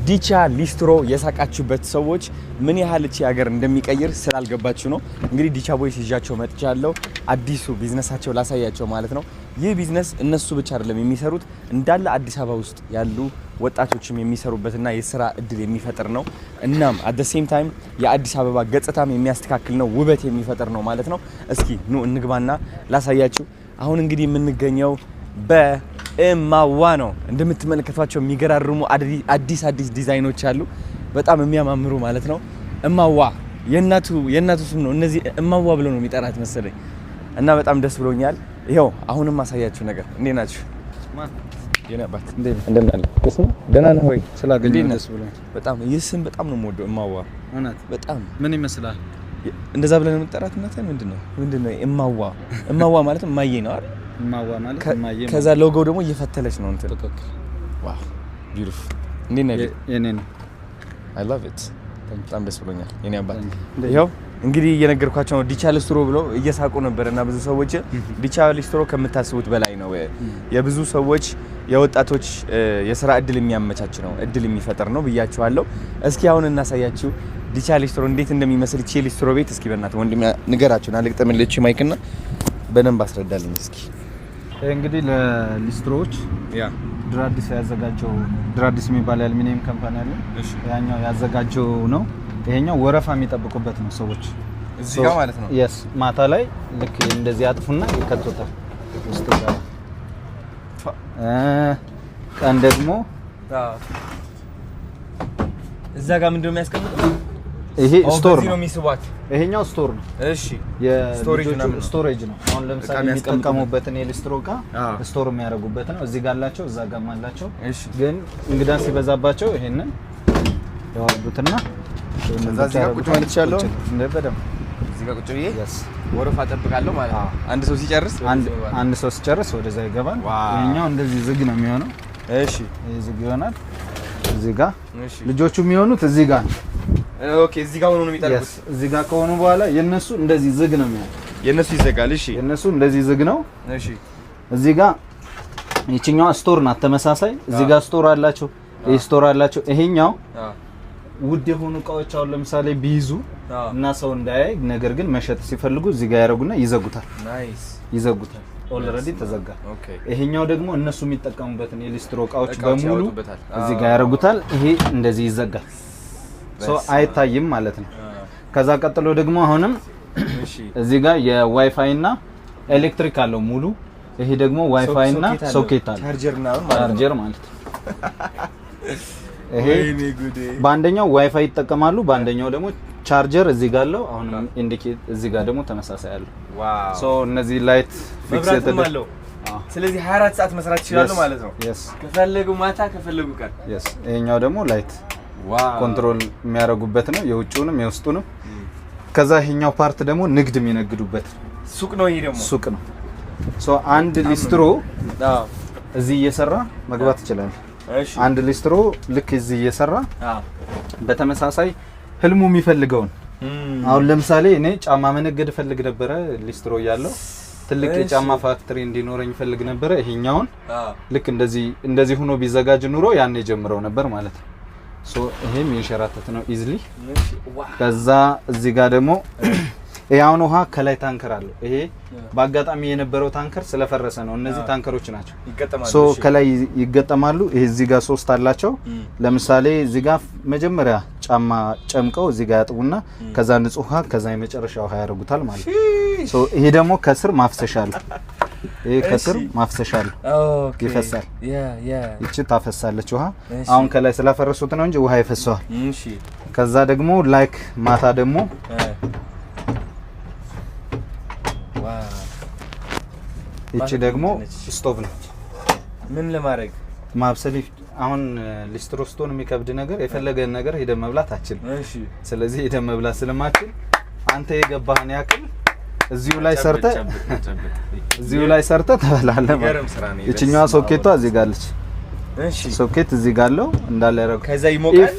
ዲቻ ሊስትሮ የሳቃችሁበት ሰዎች ምን ያህል እቺ ሀገር እንደሚቀይር ስላልገባችሁ ነው። እንግዲህ ዲቻ ቦይስ ይዣቸው መጥቻለሁ። አዲሱ ቢዝነሳቸው ላሳያቸው ማለት ነው። ይህ ቢዝነስ እነሱ ብቻ አይደለም የሚሰሩት፣ እንዳለ አዲስ አበባ ውስጥ ያሉ ወጣቶችም የሚሰሩበትና የስራ እድል የሚፈጥር ነው። እናም at the same time የአዲስ አበባ ገጽታም የሚያስተካክል ነው፣ ውበት የሚፈጥር ነው ማለት ነው። እስኪ ኑ እንግባና ላሳያችሁ። አሁን እንግዲህ የምንገኘው በእማዋ ነው። እንደምትመለከቷቸው የሚገራርሙ አዲስ አዲስ ዲዛይኖች አሉ፣ በጣም የሚያማምሩ ማለት ነው። እማዋ የእናቱ ስም ነው። እነዚህ እማዋ ብሎ ነው የሚጠራት መሰለኝ እና በጣም ደስ ብሎኛል። ይኸው አሁንም ማሳያችሁ ነገር። እንዴት ናችሁ? የኔ አባት፣ እንደምን አለ? ደህና ነህ ወይ? ስላገኘሁ ደስ ብሎኛል። በጣም ይህ ስም በጣም ነው የምወደው፣ እማዋ። እውነት? በጣም። ምን ይመስላል? እንደዛ ብለን የምንጠራት እናትህን ምንድን ነው? እማዋ፣ እማዋ ማለት እማዬ ነው አይደል? እማዋ ማለት እማዬ። ከዛ ሎጎው ደግሞ እየፈተለች ነው እንትን። ትክክል። Wow, beautiful። እንዴት ነህ? የኔ ነው። I love it። በጣም ደስ ብሎኛል የኔ አባት። ይኸው እንግዲህ እየነገርኳቸው ነው። ዲቻ ሊስትሮ ብሎ እየሳቁ ነበር እና ብዙ ሰዎች ዲቻ ሊስትሮ ከምታስቡት በላይ ነው። የብዙ ሰዎች፣ የወጣቶች የስራ እድል የሚያመቻች ነው፣ እድል የሚፈጥር ነው ብያችኋለሁ። እስኪ አሁን እናሳያችሁ ዲቻ ሊስትሮ እንዴት እንደሚመስል፣ ቺ ሊስትሮ ቤት። እስኪ በእናትህ ወንድሜ ንገራቸው፣ ልግጠምልህ mic ና በደንብ አስረዳልኝ እስኪ። እንግዲህ ለሊስትሮዎች ድራዲስ ያዘጋጀው፣ ድራዲስ የሚባል የአልሚኒየም company አለ። ያኛው ያዘጋጀው ነው። ይሄኛው ወረፋ የሚጠብቁበት ነው ሰዎች። እዚህ ጋር ማለት ነው። Yes፣ ማታ ላይ ልክ እንደዚህ ያጥፉና ይከቱታል ውስጥ ይገባል። ቀን ደግሞ እዛ ጋር ምንድነው የሚያስቀምጠው? ይሄ store በዚህ ነው ነው። የሚስቧት። ይሄኛው store ነው። Storage የልጆቹ ምናምን ነው። Storage ነው። አሁን ለምሳሌ እቃ የሚያስቀምጡበት። የሚጠቀሙበትን የሊስትሮ እቃ store የሚያደርጉበት ነው። እዚህ ጋር አላቸው፣ እዛ ጋርም አላቸው። ግን እንግዳ ሲበዛባቸው ይሄንን ያወርዱትና ይሄንን ከዛ ብቻ እዚህ ጋር ቁጭ ያደርጉታል። ማለት እችላለሁ? ቁጭ እንደ በደንብ። እዚህ ጋር ቁጭ ብዬ Yes. ወረፋ እጠብቃለሁ ማለት ነው። አንድ ሰው ሲጨርስ አንድ ሰው ሲጨርስ ወደዛ ይገባል። ይሄኛው እንደዚህ ዝግ ነው የሚሆነው። ይሄ ዝግ ይሆናል። እዚህ ጋር ልጆቹ የሚሆኑት እዚህ ጋር ነው። Okay፣ እዚህ ጋር ሆኖ ነው የሚጠርጉት። Yes፣ እዚህ ጋር ከሆኑ በኋላ የነሱ እንደዚህ ዝግ ነው የሚሆነው። የእነሱ ይዘጋል። የነሱ እንደዚህ ዝግ ነው። እዚህ ጋር ይችኛዋ store ናት። ተመሳሳይ እዚህ ጋር store አላቸው። ይሄ store አላቸው። ይሄኛው ውድ የሆኑ እቃዎች አሁን ለምሳሌ ቢይዙ እና ሰው እንዳያይ ነገር ግን መሸጥ ሲፈልጉ እዚህ ጋር ያደርጉና ይዘጉታል። Nice. ይዘጉታል። Already ተዘጋ። ይሄኛው ደግሞ እነሱ የሚጠቀሙበትን የሊስትሮ እቃዎች እቃዎች በሙሉ ያወጡበታል። እዚህ ጋር ያደርጉታል። ይሄ እንደዚህ ይዘጋል። So አይታይም ማለት ነው። ከዛ ቀጥሎ ደግሞ አሁንም እዚህ ጋር የዋይፋይ እና ኤሌክትሪክ አለው ሙሉ። ይሄ ደግሞ ዋይፋይ እና ሶኬት አለው። ቻርጀር ምናምን ማለት ነው። ቻርጀር ማለት ነው። ይሄ ወይኔ ጉዴ። በአንደኛው ዋይፋይ ይጠቀማሉ፣ በአንደኛው ደግሞ ቻርጀር እዚህ ጋር አለው። አሁንም indicate እዚህ ጋር ደግሞ ተመሳሳይ አለው። So እነዚህ light fix መብራትም አለው። ስለዚህ 24 ሰዓት መስራት ይችላሉ ማለት ነው። Yes. ከፈለጉ ማታ፣ ከፈለጉ ቀን። Yes፣ ይሄኛው ደግሞ light control የሚያደርጉበት ነው፣ የውጭውንም የውስጡንም። ከዛ ይሄኛው part ደግሞ ንግድ የሚነግዱበት ሱቅ ነው ይሄ ደግሞ። ሱቅ ነው። So አንድ ሊስትሮ እዚህ እየሰራ መግባት ይችላል። አንድ ሊስትሮ ልክ እዚህ እየሰራ በተመሳሳይ ህልሙ የሚፈልገውን፣ አሁን ለምሳሌ እኔ ጫማ መነገድ እፈልግ ነበረ ሊስትሮ እያለሁ፣ ትልቅ የጫማ factory እንዲኖረኝ እፈልግ ነበረ። ይሄኛውን ልክ እንደዚህ እንደዚህ ሆኖ ቢዘጋጅ ኑሮ ያኔ ጀምረው ነበር ማለት ነው። So ይሄም የሸራተት ነው easily። ከዛ እዚህ ጋር ደግሞ ይሄ አሁን ውሃ ከላይ tanker አለው። ይሄ በአጋጣሚ የነበረው tanker ስለፈረሰ ነው። እነዚህ ታንከሮች ናቸው። ይገጠማሉ። So ከላይ ይገጠማሉ። ይሄ እዚህ ጋር ሶስት አላቸው። ለምሳሌ እዚህ ጋር መጀመሪያ ጫማ ጨምቀው እዚህ ጋር ያጥቡና ከዛ ንጹህ ውሃ፣ ከዛ የመጨረሻ ውሃ ያደርጉታል ማለት ነው። So ይሄ ደግሞ ከስር ማፍሰሻ አለው። ይሄ ከስር ማፍሰሻ አለው። ይፈሳል። ይቺ ታፈሳለች ውሃ። አሁን ከላይ ስላፈረሱት ነው እንጂ ውሃ ይፈሰዋል። ከዛ ደግሞ like ማታ ደግሞ ይቺ ደግሞ ስቶቭ ነች። ምን ለማድረግ? ማብሰል። አሁን ሊስትሮ ስትሆን የሚከብድ ነገር የፈለገን ነገር ሄደህ መብላት አትችልም። ስለዚህ ሄደህ መብላት ስለማትችል አንተ የገባህን ያክል እዚሁ ላይ ሰርተህ ትበላለህ ማለት የሚገርም ነው። ስራ ነው። ይችኛዋ ሶኬቷ እዚህ ጋር አለች። ሶኬት እዚህ ጋር አለው እንዳለ ያደረገው። ከዛ ይሞቃል። If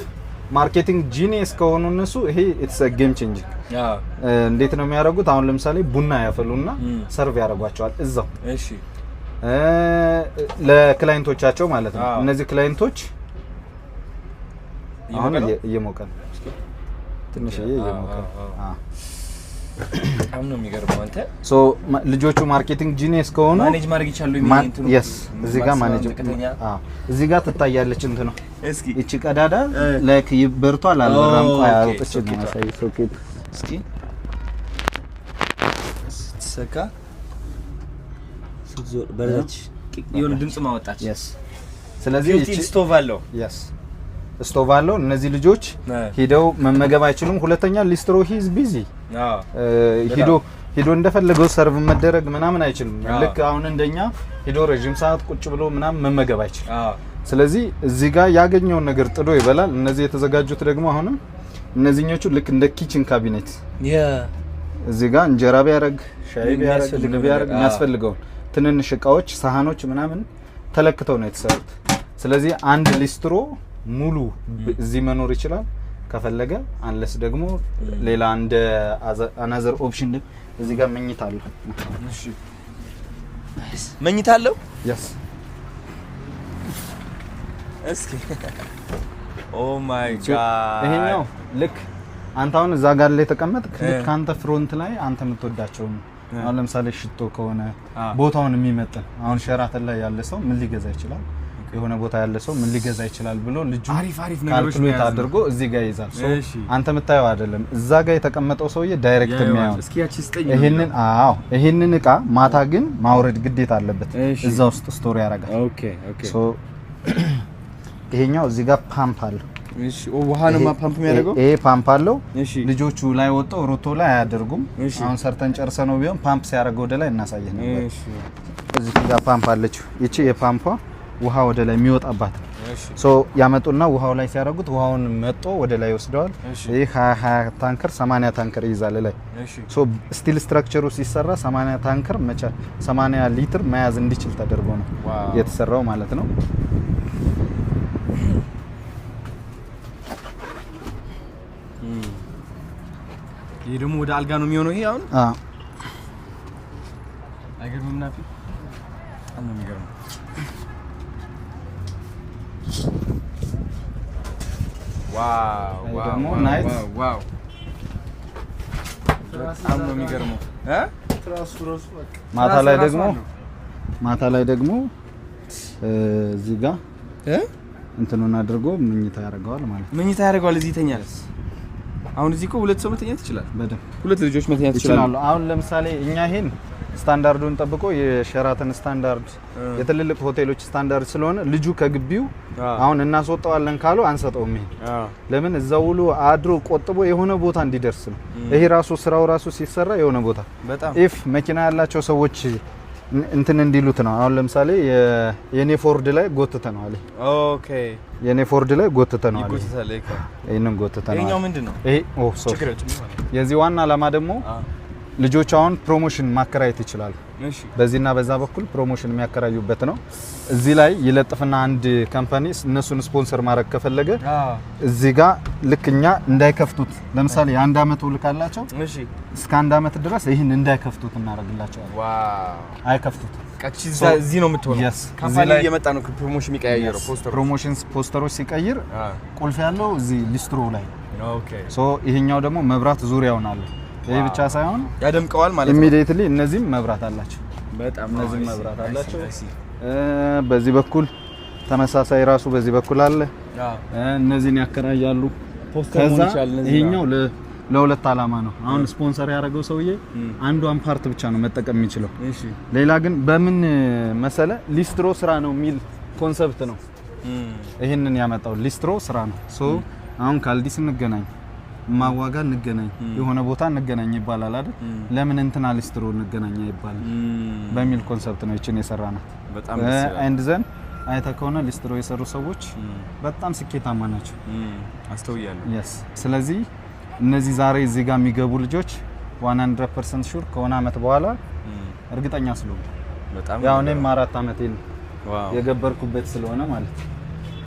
marketing genius ከሆኑ እነሱ ይሄ it's a game changing። እንዴት ነው የሚያደርጉት? አሁን ለምሳሌ ቡና ያፈሉና serve ያደርጓቸዋል እዛው ለ client ኦቻቸው ማለት ነው። እነዚህ client ኦች አሁን እየሞቀ ነው። ትንሽዬ እየሞቀ ነው። በጣም ነው የሚገርመው። አንተ so ልጆቹ marketing genius ከሆኑ manage ማድረግ ይችላሉ። የሚል yes፣ እዚህ ጋር manage፣ አዎ፣ እዚህ ጋር ትታያለች እንትኑ። እስኪ እቺ ቀዳዳ like በርቷል አልበራም። ቆይ አውጥቼ ነው ማሳይ ሶኬት። እስኪ ስትሰካ ስትዞር በረች፣ የሆነ ድምጽ ማወጣች። Yes፣ ስለዚህ እቺ ስቶቭ አለው። Yes፣ stove አለው። እነዚህ ልጆች ሂደው መመገብ አይችሉም። ሁለተኛ ሊስትሮ he's busy፣ ሂዶ ሂዶ እንደፈለገው serve መደረግ ምናምን አይችልም። ልክ አሁን እንደኛ ሂዶ ረዥም ሰዓት ቁጭ ብሎ ምናምን መመገብ አይችልም። ስለዚህ እዚህ ጋር ያገኘውን ነገር ጥዶ ይበላል። እነዚህ የተዘጋጁት ደግሞ አሁንም እነዚህኞቹ ልክ እንደ kitchen cabinet እዚህ ጋር እንጀራ ቢያረግ፣ ሻይ ቢያረግ፣ ምን ቢያረግ የሚያስፈልገውን ትንንሽ እቃዎች፣ ሳህኖች ምናምን ተለክተው ነው የተሰሩት። ስለዚህ አንድ ሊስትሮ ሙሉ እዚህ መኖር ይችላል ከፈለገ። Unless ደግሞ ሌላ እንደ another option እዚህ ጋር መኝታ አለው። እሺ፣ መኝታ አለው። Yes። እስኪ፣ oh my God! ይሄኛው ልክ አንተ አሁን እዛ ጋር ላይ ተቀመጥክ፣ ልክ ከአንተ front ላይ አንተ የምትወዳቸውን፣ አሁን ለምሳሌ ሽቶ ከሆነ ቦታውን የሚመጥን፣ አሁን ሸራተን ላይ ያለ ሰው ምን ሊገዛ ይችላል፣ የሆነ ቦታ ያለ ሰው ምን ሊገዛ ይችላል ብሎ ልጁ አሪፍ አሪፍ ነገሮች calculate አድርጎ እዚህ ጋር ይይዛል። So አንተ የምታየው አይደለም፣ እዛ ጋር የተቀመጠው ሰውዬ direct የሚያየው። እስኪ ያቺ ስጠኝ። ይሄንን፣ አዎ፣ ይሄንን እቃ ማታ ግን ማውረድ ግዴታ አለበት። እዛ ውስጥ store ያደርጋል። Okay። So ይሄኛው እዚህ ጋር ፓምፕ አለው። እሺ፣ ውሃ ነው ፓምፕ የሚያደርገው። ይሄ ፓምፕ አለው። ልጆቹ ላይ ወጥተው ሮቶ ላይ አያደርጉም። አሁን ሰርተን ጨርሰ ነው ቢሆን ፓምፕ ሲያደርገው ወደ ላይ እናሳየህ ነበር። እዚህ ጋር ፓምፕ አለችው። ይቺ የፓምፏ ውሃ ወደ ላይ የሚወጣባት ነው። So ያመጡና ውሃው ላይ ሲያደርጉት ውሃውን መጦ ወደ ላይ ይወስደዋል። ይህ 20 20 tanker፣ 80 tanker ይይዛል ላይ። So steel structure ኡ ሲሰራ 80 tanker መቻ 80 ሊትር መያዝ እንዲችል ተደርጎ ነው የተሰራው ማለት ነው። ይሄ ደግሞ ወደ አልጋ ነው የሚሆነው። ይሄ አሁን አይገርምም? ናፊ፣ በጣም ነው የሚገርመው። Wow! ደግሞ night Wow! በጣም ነው የሚገርመው። ማታ ላይ ደግሞ እዚህ ጋር እንትኑን አድርጎ መኝታ ያደርገዋል ማለት ነው። መኝታ ያደርገዋል። እዚህ ይተኛል። አሁን እዚህ እኮ ሁለት ሰው መተኛት ይችላል። በደንብ። ሁለት ልጆች መተኛት ይችላሉ። ይችላሉ። አሁን ለምሳሌ እኛ ይሄን ስታንዳርዱን ጠብቆ የሸራተን ስታንዳርድ፣ የትልልቅ ሆቴሎች ስታንዳርድ ስለሆነ ልጁ ከግቢው አሁን እናስወጣዋለን ካሉ አንሰጠውም። ይሄን ለምን እዛው ውሎ አድሮ ቆጥቦ የሆነ ቦታ እንዲደርስ ነው። ይሄ ራሱ ስራው ራሱ ሲሰራ የሆነ ቦታ በጣም if መኪና ያላቸው ሰዎች እንትን እንዲሉት ነው። አሁን ለምሳሌ የኔ ፎርድ ላይ ጎትተነዋል። የኔ ፎርድ ላይ ጎትተነዋል። ይጎትታል። ይሄንን ጎትተነዋል። ይሄኛው ምንድን ነው? ይሄ፣ oh sorry። ችግር የለም። የዚህ ዋና ዓላማ ደግሞ ልጆች አሁን promotion ማከራየት ይችላሉ። በዚህና በዛ በኩል promotion የሚያከራዩበት ነው። እዚህ ላይ ይለጥፍና አንድ company እነሱን ስፖንሰር ማድረግ ከፈለገ እዚህ ጋር ልክ እኛ እንዳይከፍቱት፣ ለምሳሌ የአንድ አመት ውል ካላቸው እስከ አንድ አመት ድረስ ይህን እንዳይከፍቱት እናደርግላቸዋለን። አይከፍቱት። ቀቺ እዚህ ነው የምትሆነው። Yes። Company እዚህ ላይ እየመጣ ነው promotion የሚቀያየረው ፖስተር። Promotion ፖስተሮች ሲቀይር ቁልፍ ያለው እዚህ ሊስትሮ ላይ። So ይሄኛው ደግሞ መብራት ዙሪያውን አለ። ይሄ ብቻ ሳይሆን ያደምቀዋል ማለት ነው። Immediately እነዚህም መብራት አላቸው። በጣም እነዚህም መብራት አላቸው። በዚህ በኩል ተመሳሳይ ራሱ በዚህ በኩል አለ። እነዚህን ያከራያሉ። ፖስተር ከዛ መሆን ይችላል። እነዚህ ይሄኛው ለሁለት ዓላማ ነው። አሁን ስፖንሰር ያደረገው ሰውዬ አንዷን part ብቻ ነው መጠቀም የሚችለው። ሌላ ግን በምን መሰለ ሊስትሮ ስራ ነው የሚል concept ነው ይህንን ያመጣው። ሊስትሮ ስራ ነው። So አሁን ካልዲስ እንገናኝ፣ ማዋጋ እንገናኝ፣ የሆነ ቦታ እንገናኝ ይባላል አይደል? ለምን እንትና ሊስትሮ እንገናኝ አይባልም በሚል concept ነው ይችን የሰራናት። በጣም ደስ ይላል። And then አይተህ ከሆነ ሊስትሮ የሰሩ ሰዎች በጣም ስኬታማ ናቸው። አስተውያለሁ። Yes፣ ስለዚህ እነዚህ ዛሬ እዚህ ጋር የሚገቡ ልጆች 100% sure ከሆነ አመት በኋላ እርግጠኛ ስለሆኑ በጣም ያው እኔም 4 አመቴን የገበርኩበት ስለሆነ ማለት ነው።